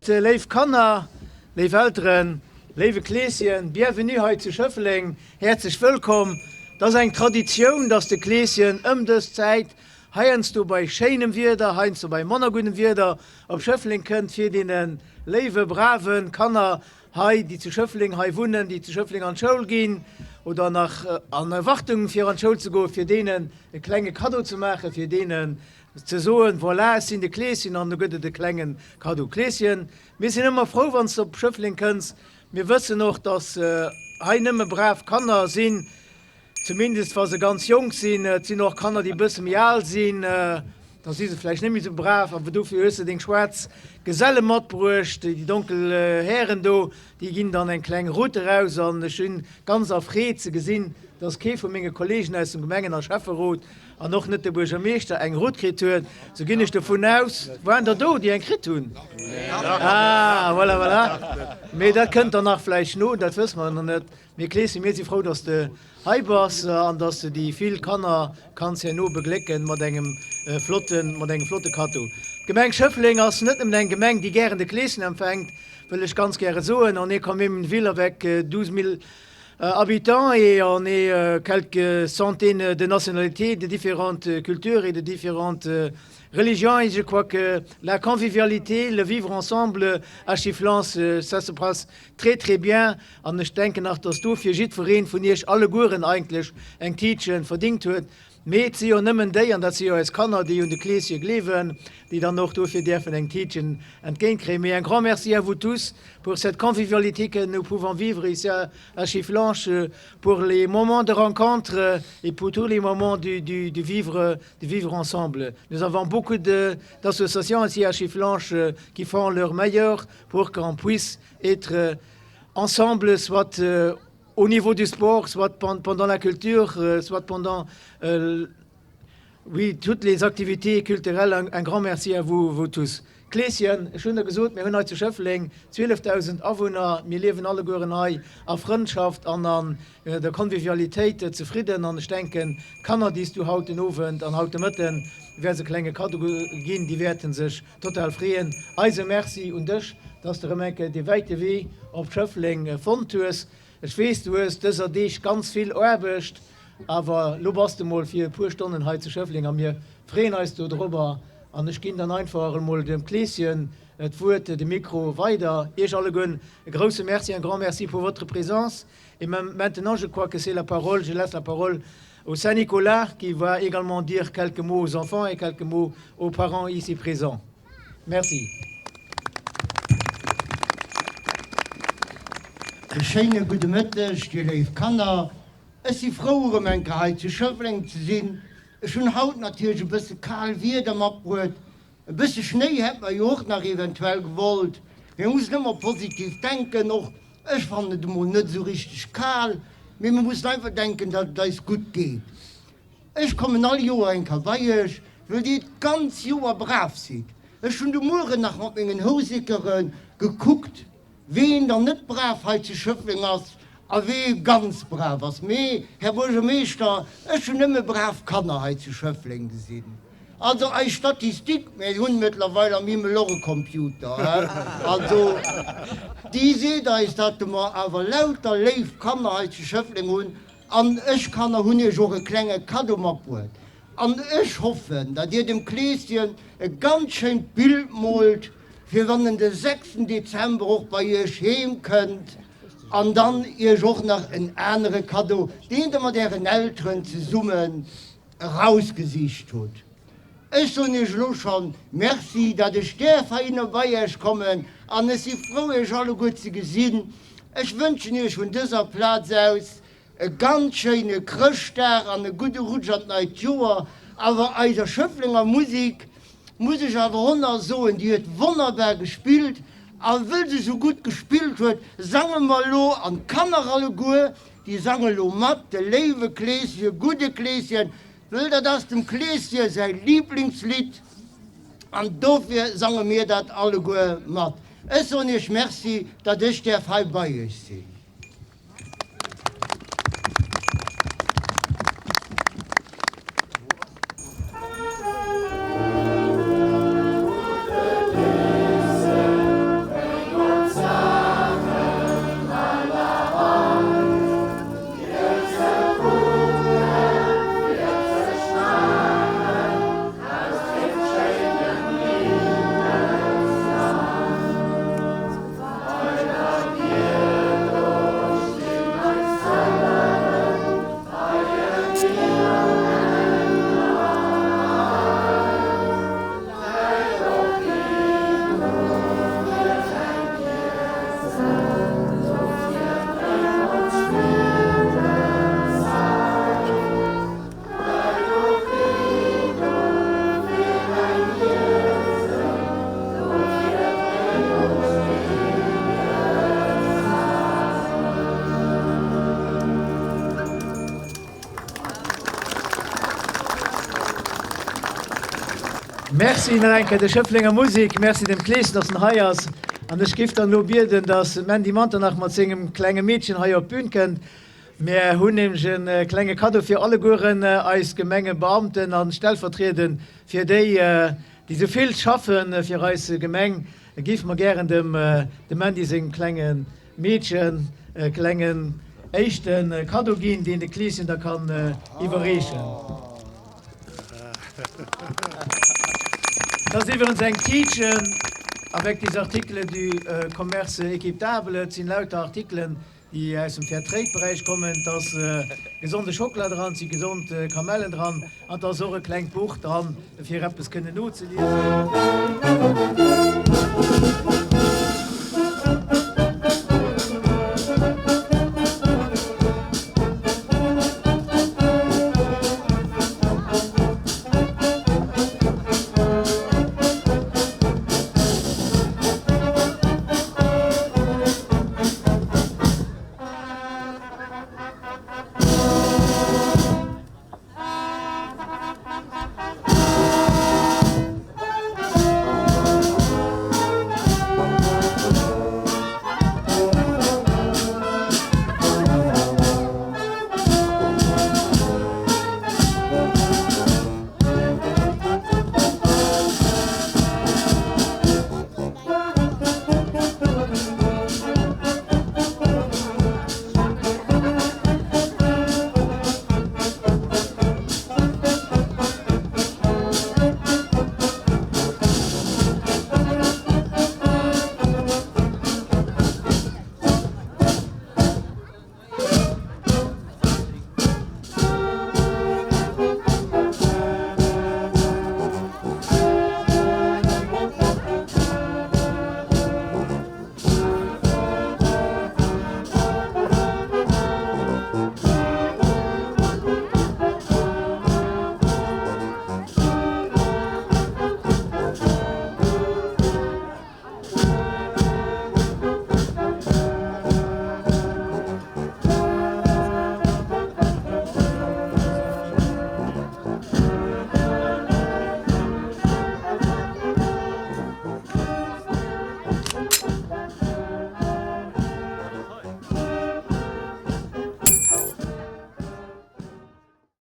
Léif Kanner, léif Elteren, léiwe Kleeschen, bienvenue hei zu Schëffleng, häerzlech wëllkomm. Et ass eng Traditioun, dass de Kleeschen ëm dës Zäit, heiansdo bei schéinem Wieder, heiansdo bei manner guddem Wieder, op Schëffleng kënnt, fir deene léiwe, brave Kanner hei, déi zu Schëffleng hei wunnen, déi zu Schëffleng an d'Schoul ginn oder nach an Erwartung fir an d'Schoul ze goen, fir deenen e klenge Kaddo ze maachen, fir deenen Ze soen, Voilà, ech sinn de Kleeschen an do gëtt et e klenge Kaddo. Kleeschen, mir sinn ëmmer frou, wann s de op Schëffleng kënns. Mir wëssen och, dass hei nëmme brav Kanner sinn, zumindest wa se ganz jonk sinn. Et sinn och Kanner, déi e bësse méi al sinn, da si se vläicht net méi esou brav. Awer dofir hues de deng schwaarz Geselle matbruecht, déi donkel Hären do, déi ginn dann eng kleng Route eraus. An ech hunn ganz erfreet ze gesinn, dass kee vu menge Kollegen aus dem Gemengen a Schäfferot, an och net de Buergermeeschter eng Rutt kritt huet, sou ginn ech dovun aus, waren der do, déi eng kritt hunn? Ah, voilà, voilà. Mee dat kënnt dann nach vläicht no, dat wësse mer nach net. Mee Kleeschen, mir si frou, dass de hei bass an dass de déi vill Kanner kanns herno beglécken mat engem flotten, mat engem flotte Kaddo. D'Gemeng Schëffleng ass net nëmmen eng Gemeng, déi gären de Kleeschen empfänkt, wëll ech ganz gäre soen. On est quand même une ville avec 12 000 habitants et on est quelques centaines de nationalités, de différentes cultures et de différentes religions et je crois que la convivialité, le vivre ensemble à Schifflange, ça se passe très très bien an ech denken nach, dass dofir jiddweree vun iech allegueren eigentlech eng Tiitche verdingt huet. Mee et si jo nëmmen déi, an dat si jo eis Kanner, déi un de Kleeschen gleewen, déi dann och dofir däerfen eng Tiitchen entgéintkréien. Mais un grand merci à vous tous pour cette convivialité que nous pouvons vivre ici à Schifflange, pour les moments de rencontre et pour tous les moments du, du, du, vivre, du vivre ensemble. Nous avons beaucoup d'associations ici à Schifflange qui font leur meilleur pour qu'on puisse être ensemble, soit au niveau du sport, soit pendant la culture, soit pendant euh, oui, toutes les activités culturelles. Un, un grand merci à vous, vous tous. Kleeschen, ech hunn der gesot, mir hunn hei zu Schëffleng 12.000 Awunner, mir liewen allegueren hei a Frëndschaft an an der Convivialitéit zefridden an ech denken, d'Kanner, déi s du haut den Owend an haut de Mëtten wäers e klenge Kaddo ginn, déi wäerten sech total freeën. Eise Merci un dech, dass de erëm eng Kéier dee wäite Wee op Schëffleng fonnt hues. Ech weess, du hues dëser Deeg ganz vill Aarbecht, awer lo bass de mol fir e puer Stonnen hei zu Schëffleng a mir freeën eis do dorobber. An ech ginn dann einfach emol dem Kleeschen d'Wuert, de Mikro weider. Iech allegueren e grousse Merci, un grand merci pour votre présence. Et maintenant, je crois que c'est la parole, je laisse la parole au Saint-Nicolas qui va également dire quelques mots aux enfants et quelques mots aux parents ici présents. Merci. E schéine gudde Mëtteg, dir léif Kanner. Ech si frou erëm eng Kéier hei zu Schëffleng ze sinn. Ech hunn haut natierlech e bësse kal Wieder matbruet. E bësse Schnéi hätt mer jo och nach eventuell gewollt. Mee mer mussen ëmmer positiv denken. Och ech fannen et emol net esou richteg kal, mee mer mussen einfach denken, datt et eis gutt geet. Ech kommen all Joer eng Kéier bei iech, wëll dir d'ganz Joer brav sidd. Ech hunn de Mueren nach mat mengen Housekere gekuckt, ween dann net brav hei zu Schëffleng ass a wee ganz brav ass. Mee, Här Buergermeeschter, ech hunn nëmme brav Kanner hei zu Schëffleng gesinn. Also eis Statistik, mir hunn mëttlerweil am Himmel och e Computer, he, also déi seet eis, datt mer awer lauter léif Kanner hei zu Schëffleng hunn An ech, Kanner, hunn iech och e klenge Kaddo matbruet. An ech hoffen, datt dir dem Kleeschen e ganz schéint Bild moolt, fir wann en de sechsten Dezember och bei iech heem kënnt, an dann iech och nach en anere Kaddo, deen der mat ären Elteren zesummen erausgesicht hutt. Ech soen iech elo schonn Merci, datt ech däerf heihinner bei iech kommen, an ech si frou, iech alleguer ze gesinn. Ech wënschen iech vun dëser Plaz aus e ganz schéine Chrëschtdag an e gudde Rutsch an d'neit Joer. Awer eiser Schëfflenger Musik muss ech awer och nach soen, déi huet wonnerbar gespillt, a wëll se esou gutt gespillt huet, sange mer elo, an d'Kanner alleguer, déi sange elo mat, de léiwe Kleeschen, gudde Kleeschen, Wëll dat ass dem Kleeschen säi Lieblingslidd an dofir sange mir dat alleguer mat. Ech soen iech Merci, datt ech däerf hei bei iech sinn. Merci nach eng Kéier der Schëfflenger Musik, merci dem Kleeschen, dass en hei ass. An ech géif dann elo bieden, dass d'Mandy Manternach mat sengem klenge Meedchen hei op d'Bün kënnt. Mir hunn nämlech e klenge Kaddo fir allegueren eis Gemengebeamten a stellvertriedend fir déi, déi esou vill schaffe fir eis Gemeng, géife mer gären dem Mandy sengem klenge Meedchen e klengen éischte Kaddo ginn, deen de Kleeschen da kann iwwerreechen. Dat ass iwwerens eng Tiitchen avec des articles du commerce équitable. Et sinn lauter Artikelen, déi aus dem Fair-Trade-Beräich kommen. Et ass gesonde Schockela dran, et si gesond Kamellen dran an et ass och e klengt Buch dran, fir eppes kënnen nozeliesen.